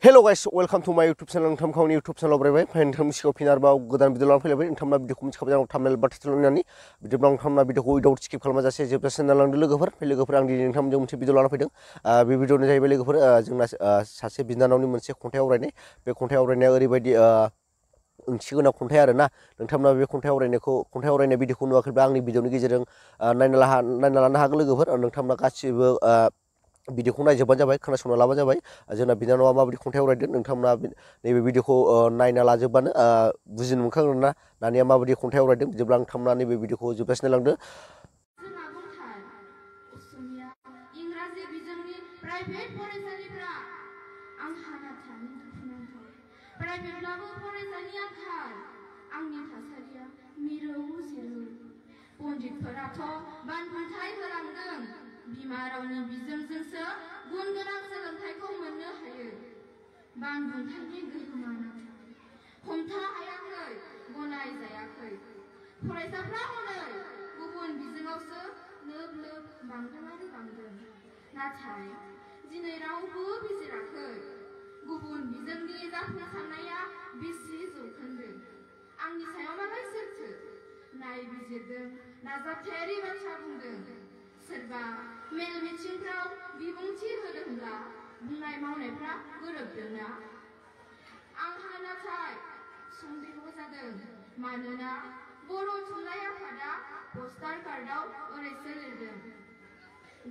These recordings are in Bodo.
Hello guys, welcome to my YouTube channel. Nontam khawni YouTube channel braibai nontam sikau finar ba godan video lan failabai nontamna video khum sikau jang thumbnail ba title nani video nontamna video ko without skip खालामा जासे जोबजासे नालांदो लोगोफोर आं दिनै नोंथांमोनजों मोनसे भिडिअ लाना फैदों बे भिडिअनि जाहैबाय लोगोफोर जोंना सासे बिनानावनि मोनसे खन्थाइ आवरायनाय बे खन्थाइ आवरायनाया ओरैबायदि ओंथि गोनां खन्थाइ आरोना नोंथांमोना बे खन्थाइ आवरायनाय भिडिअखौ नुवाखैब्ला आंनि भिडिअनि गेजेरजों नायना लानो हागोन लोगोफोर नोंथांमोना गासिबो भिडिअखौ नायजोबबानो जाबाय खोनासंना लाबानो जाबाय जोंना बिनानावा माबायदि खन्थाइ आवरायदों नोंथांमोना नैबे भिडिअखौ नायना लाजोबबानो बुजिनो मोनखागोन ना नानिया माबायदि खन्थाइ आवरायदों बिदिब्ला नोंथांमोना नैबे भिडिअखौ जोबजासिम नायलांदो इंराजि बिजोंनि प्राइभेट फरायसालिफोरा आंहा नाथाय दुखुनांथाव प्राइभेटब्लाबो फरायसानि आंखाल आंनि थासारिया मिरौ जिरौ पन्डितफोराथ' बानबुंथाय होलांदों बिमा रावनि बिजोंजोंसो गुन गोनां सोलोंथाइखौ मोननो हायो बानबुंथायनि गोहोमा नाथाय हमथा हायाखै गनाय जायाखै फरायसाफ्रा हनै गुबुन बिजोङावसो लोब लोब बांदों नाथाय दिनै रावबो बिजिराखै गुबुन बिजोंनि जाफुंसारनाया बेसे जौखोन्दो आंनि सायाव मालाय सोरथो नायबिजिरदों नाजाबथायारि बाथ्रा बुंदों सोरबा मेल मिथिंफ्राव बिबुंथि होदोंब्ला बुंनाय मावनायफ्रा गोरोबदोंना आंहा नाथाय सन्देह जादों मानोना बर' थुनलाइ आफादा पस्टार कार्डआव ओरैसो लिरदों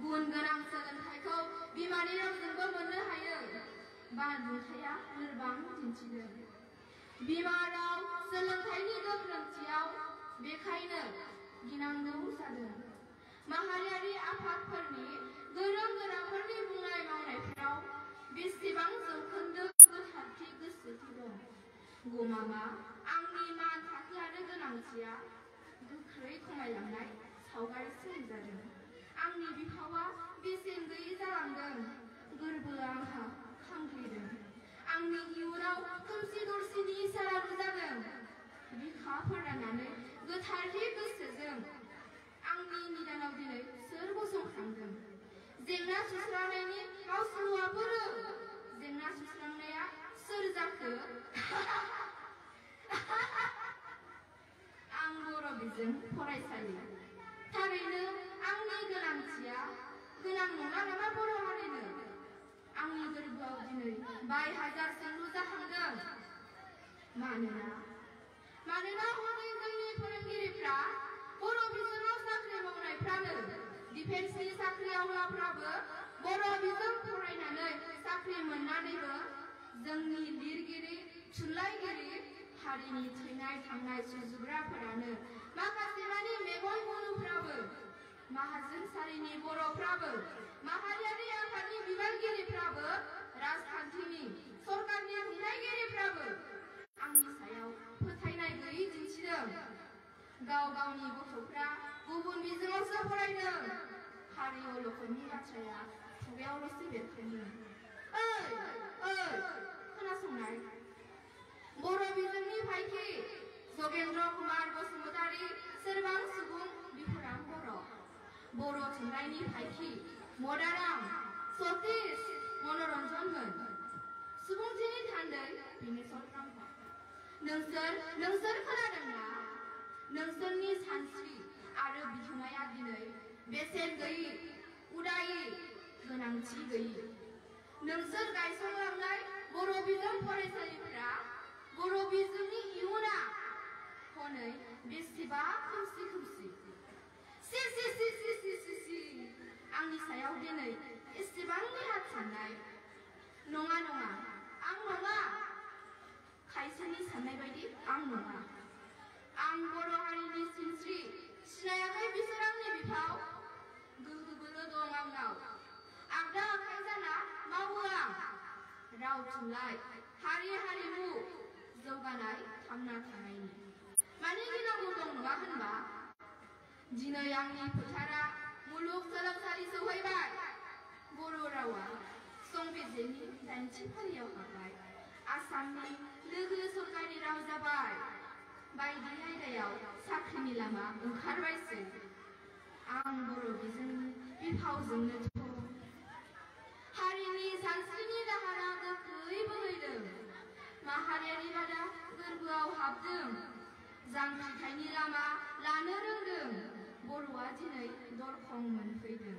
गुन गोनां सोलोंथाइखौ बिमानि रावजोंबो मोननो हायो बानबुंथाया लोरबां दिन्थिदों बिमा राव सोलोंथाइनि गोख्रोंथियाव बेखायनो गिनांगौ जादों माहारियारि आफादफोरनि गोरों गोराफोरनि बुंनाय मावनायफोराव बेसेबां जौखोन्दो गोथारथि गोसोथि दं गमामा आंनि मान थाखो आरो गोनांथिया गोख्रै खमायलांनाय सावगारिसो नुजादों आंनि बिफावा बेसेन गैयै जालांदों गोरबोआ आंहा खामग्लिदों आंनि इयुनाव खोमसि दरसिनि इसारा नुजादों बिखा फोराननानै गोथारथि गोसोजों आंनि निदानाव दिनै सोर गसंखांदों जेंना सुस्रांनायनि मावसुमुआफोर जेंना सुस्रांनाया सोर जाखो आं बर' बिजों फरायसालि थारैनो आंनि गोनांथिया गोनां नङा नामा बर' हारिनो आंनि गोरबोआव दिनै बाय हाजार सोंलु जाखांदों मानोना हनै जोंनि फोरोंगिरिफ्रा बर' बिजोङाव साख्रि मावनायफ्रानो डिफेन्सनि साख्रि आवलाफ्राबो बर' बिजों फरायनानै साख्रि मोननानैबो जोंनि लिरगिरि थुनलाइगिरि हारिनि थैनाय थांनाय सुजुग्राफोरानो माखासे मानि मेगन गुनुफ्राबो माहाजोन सारिनि बर'फ्राबो माहारियारि आफादनि बिबानगिरिफ्राबो राजखान्थिनि सरकारनि बिनायगिरिफ्राबो आंनि सायाव फोथायनाय गैयै दिन्थिदों गाव गावनि गथ'फ्रा गुबुन बिजोङावसो फरायदों हारि अलखदनि बाथ्राया खुगायावल'सो बेरखांदों खोनासंनाय बर' बिजोंनि फायखि जगेन्द्र कुमार बसुमतारी सोरबां सुबुं बिफोरां बर' थुनलाइनि फायखि मदाराम सतीश मनरन्जनमोन सुबुंथिनि थान्दै बिनेश्वर ब्रह्म नोंसोर खोनादोंना नोंसोरनि सानस्रि आरो बिहोमाया दिनै बेसेन गैयै उदायि गोनांथि गैयै नोंसोर गायसनलांनाय बर' बिजों फरायसालिफोरा बर' बिजोंनि इयुना हनै बेसेबा खोमसि आंनि सायाव दिनै एसेबां नेहाथ साननाय नङा आं नङा खायसेनि साननाय बायदि आं नङा आं बर' हारिनि सिनस्रि सिनायाखै बिसोर आंनि बिफाव गोहो बोलो दं आंनाव आगदा आखाइ जाना मावो आं राव थुनलाइ हारिमु जौगानाय थांना थानायनि माने गिनांगौ दं नङा होनबा दिनै आंनि फोथारा मुलुग सोलोंसालि सौहैबाय बर' रावा संबिजिरनि 9थि फारियाव हाबबाय आसामनि लोगो सरकारि राव जाबाय बायदि आयदायाव साख्रिनि लामा ओंखारबायसै आं बर' बिजोंनि बिफावजोंनो हारिनि सानस्रिनि दाहारा गोख्रै बोहै माहारियारि बादा गोरबोआव हाबदों जांख्रिथायनि लामा लानो रोंदों बर'आ दिनै दरखं मोनफैदों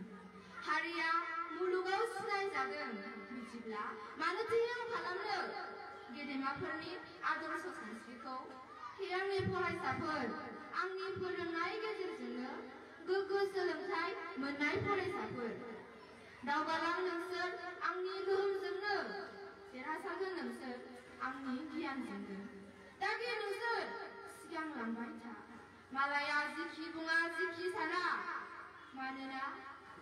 हारिया मुलुगाव सिनायजादों बिदिब्ला मानोथो आं खालामनो गेदेमाफोरनि आदर्श सानस्रिखौ हे आंनि फरायसाफोर आंनि फोरोंनाय गेजेरजोंनो गोग्गो सोलोंथाइ मोननाय फरायसाफोर दावगालां नोंसोर आंनि गोहोमजोंनो देरहासारगोन नोंसोर आंनि गियानजोंनो दागे नोंसोर सिगांलांबाय था मालाया जिखि बुङा जिखि साना मानोना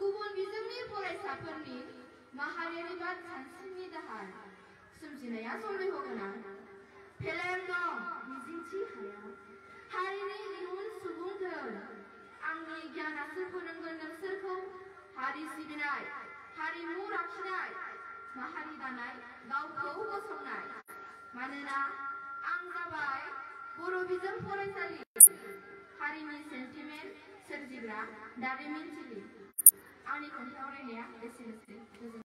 गुबुन बिजोंनि फरायसाफोरनि माहारियारि बाद सानस्रिनि दाहार सोमजिनाया सन्देह गोनां फेलें दं मिजिंथि हाया हारिनि इयुन सुबुंफोर आंनि गियानासो फोरोंगोन नोंसोरखौ हारि सिबिनाय हारिमु लाखिनाय माहारि दानाय गावखौ गसंनाय मानोना आं जाबाय बर' बिजों फरायसालि हारिनि सेन्टिमेन्ट सोरजिग्रा दारिमिनथिलि आंनि खन्थाइ आवरायनाया एसेनोसै।